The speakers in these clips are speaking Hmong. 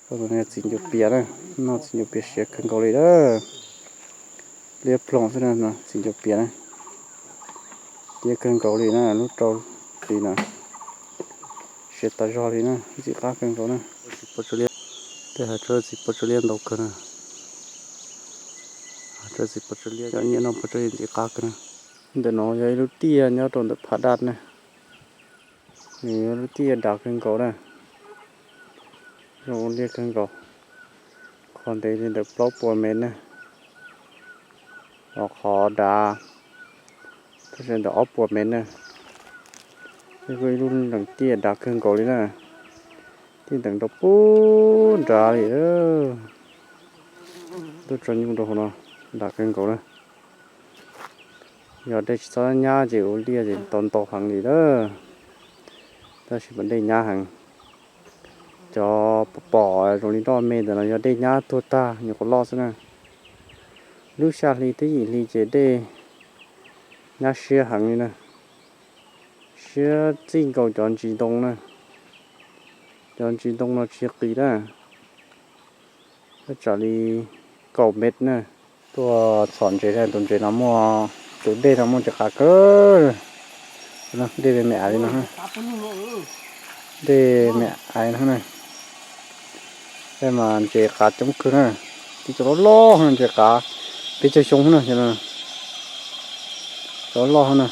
Txiv ncuav pias na, noj txiv ncuav pias siav kawg nkaus li na. Liab ploog xwb na, txiv ncuav pias na. Liab kawg nkaus li na, lub rau li na. Siav tas zog li na, ntxim qab kawg nkaus na. Tej hav tsawb txiv pob tsawb liab ntau kawg na. Hav tsawb txiv pob tsawb liab, cov nyiam noj pob tsawb liab ntxim qab kawg na. Ntawm no yog ib lub tiaj nyob rau ntawm Phaj Daj na. Nws yog lub tiaj dav kawg nkaus na. Zoo liaj kawg nkaus. Qhov ntev li ntawm plaub puas mev na. Ho qhov dav tab sis ntawm ob puas mev na. Yog ib lub leej tiaj dav kawg nkaus li na. Tiaj ntees rau pub nrad li. Tuaj tso nyuj rau hauv no, dav kawg nkaus na. Yog dej tsis txhob nyab ces ua liaj ces tau ntau heev li lawm. Tab sis mas dej nyab heev. Cov pom pom zoo li roj me ntawm no yog dej nyab tuag tag nyuam qhuav loj xwb na. Lub xya hli twb yim hli ces dej nyab siab heev li na. Siab txij nkaus cov ntsis ntoo na. Cov ntsis ntoo no tsis qis na. Thaj tsam li kaum mev na. Tuaj txhom ntses, tus ntses no muaj, tus dej no muaj ntses qav kawg. Dej me me aiv li no, dej me aiv no na. Dej mas ntses qav coob kawg na. Tib cov loj loj ntses qav, peb caug xyoo na, cov loj loj na.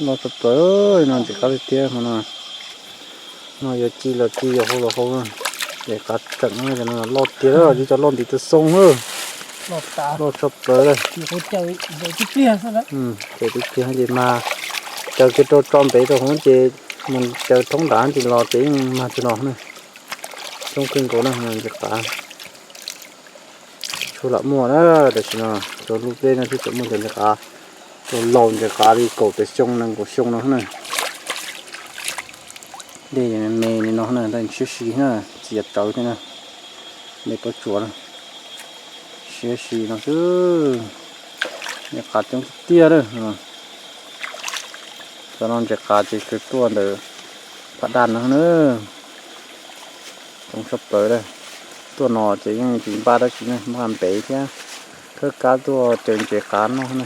Loj tshaj plaws no, ntses qav tiag tiag hmo no. No yuav ci los ci, yuav hau los hau na. Ntses qav tseem no, cov no loj tiag, tib cov loj ntiv tus xoo na. Loj tshaj plaws li. Ces tib pliag ces mag caws kiag rau tso ntev rau hauv ces mus caws thoob nrad ces los ces yeej mag tsis los na. Coob kawg nkaus na, ntses qav. Tshuav lam muaj na, tam sim no rau lub dej no thiaj tseem muaj cov ntses qav, cov laus ntses qav li kaum tawm xyoo nees nkaum xyoo no na. Dej me me li no na, siab si na, txias tsawv thiab na. Dej pob tsuas na, siab si no xwb. Ntses qav coob tiag tiag na. Cov no ntses qav ces tuaj ntawm Phaj Daj no na. Coob tshaj plaws li. Tuaj no ces yeej tsis npaj dab tsi ne, npaj npev thiab khawb kab tuaj caws ntses qav noj na.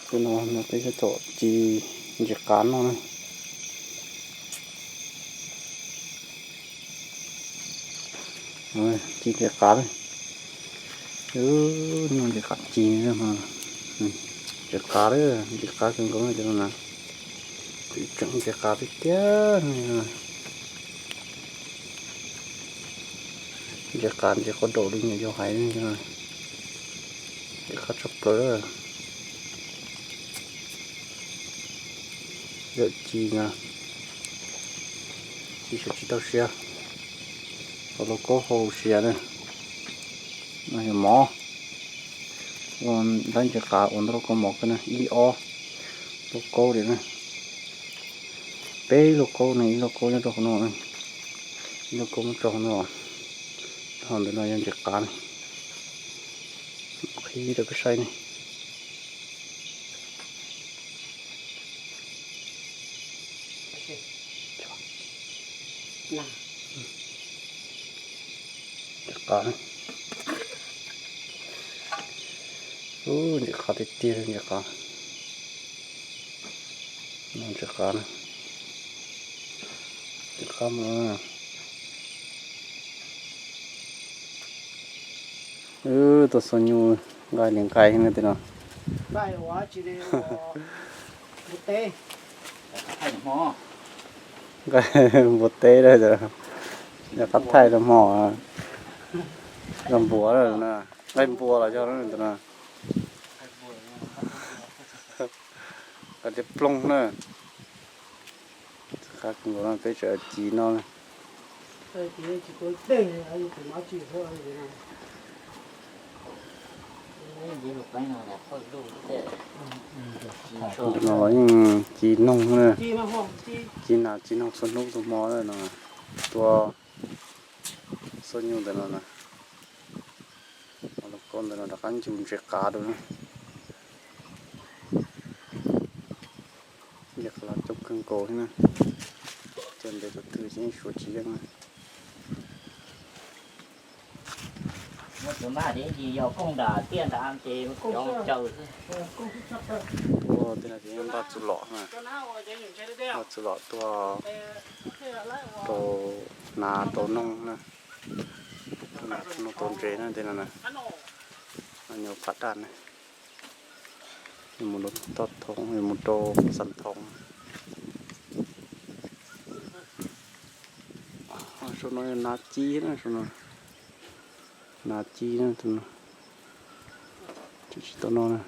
Tus no peb sab tom ci ntses qav noj na. Ci ntses qav na. Noj ntses qav ci, ntses qav, ntses qav kawg nkaus no. Tseem ntses qav tiag tiag. Ntses qav ntses quav daum li nyuam yaus hais, ntses qav tshaj plaws. Yawm ci na, ci sawv tsis tau siav, ua lauj kaub hau siav na. No yog mov, ua ntawm ntses qav ua ntau lauj kaub mov kawg na, ib ob lauj kaub li na. Peb lauj kaub ne, ib lauj kaub nyob rau hauv no, ib lauj kaub muab tso hauv no. Ho ntawm no yog ntses qav na, qhib rau peb saib ne. Ntses qav, ntses qav tiag tiag, ntses qav, ntses qav, ntses qav mas. Wb tuaj xua nyuj nqaij li nqaij na tej no. Nqaij npua teb na, yog qab thaij rau hmo, yog npua na, nqaij npua los yog ntawm no. Qab tias ploog na. Qab nkaus no peb tseem ci no. No los yeej ci noog na, ci nas ci noog txhua hnub txhua hmo na no. Tua xua nyuj ntawm no na. Lauj kaub ntawm no rov qab ncu ntses qav rau na. Ntses qav los coob kawg nkaus thiab na. Npe tus twg ces yeej suav tsis yeej na. Muab tus mab ces yog kooj nram tiaj nrad ces kooj caws xwb. Ua tej no ces npaj txug lom na, npaj txug lom tuaj rau hnav rau noog na, noog tau ntses na tej no na, nyuag pham daj na. Yuav mus rau toj thoob, yuav mus rau xav thoov. Saum no yog hnav ci na, saum no hnav ci na, tus no tsis tau noj na.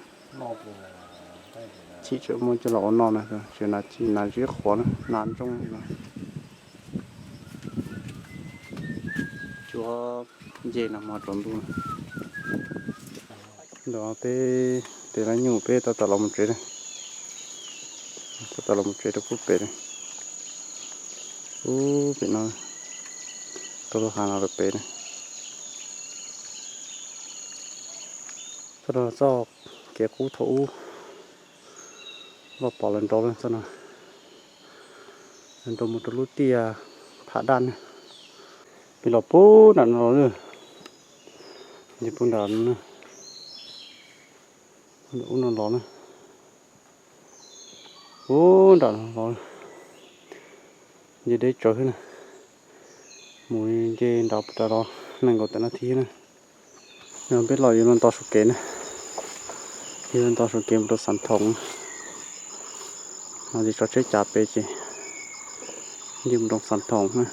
Ci tseem muaj coj los ua noj na, tsis hnav ci, hnav zib qhuav na, hnav ntsooj no. Cuab ncej no hmo tsaus ntuj na. Ntawm peb tes lab nyuj peb tab tom los mus tsev na. Tab tom los mus tsev rau pub pem na. Ub, pem no, tau lub hav no rau pem na. Txoj no txoj kev qub thaum ub loj pom lawv nrau lawm txoj no, nrau mus rau lub tiaj pham daj na. Peb los puag nram no los, nce puag nram no, ub no los na, puag nram no los, nce deb tsawv xwb na. Mus nce nram puag nram los nees nkaum tawm nas this na. Yog peb los yuav luag nto suav kev na, yuav luag nto suav kev mus rau Xav Thoom. No ces tso tsheb cav pem ces nce mus rau Xav Thoom na.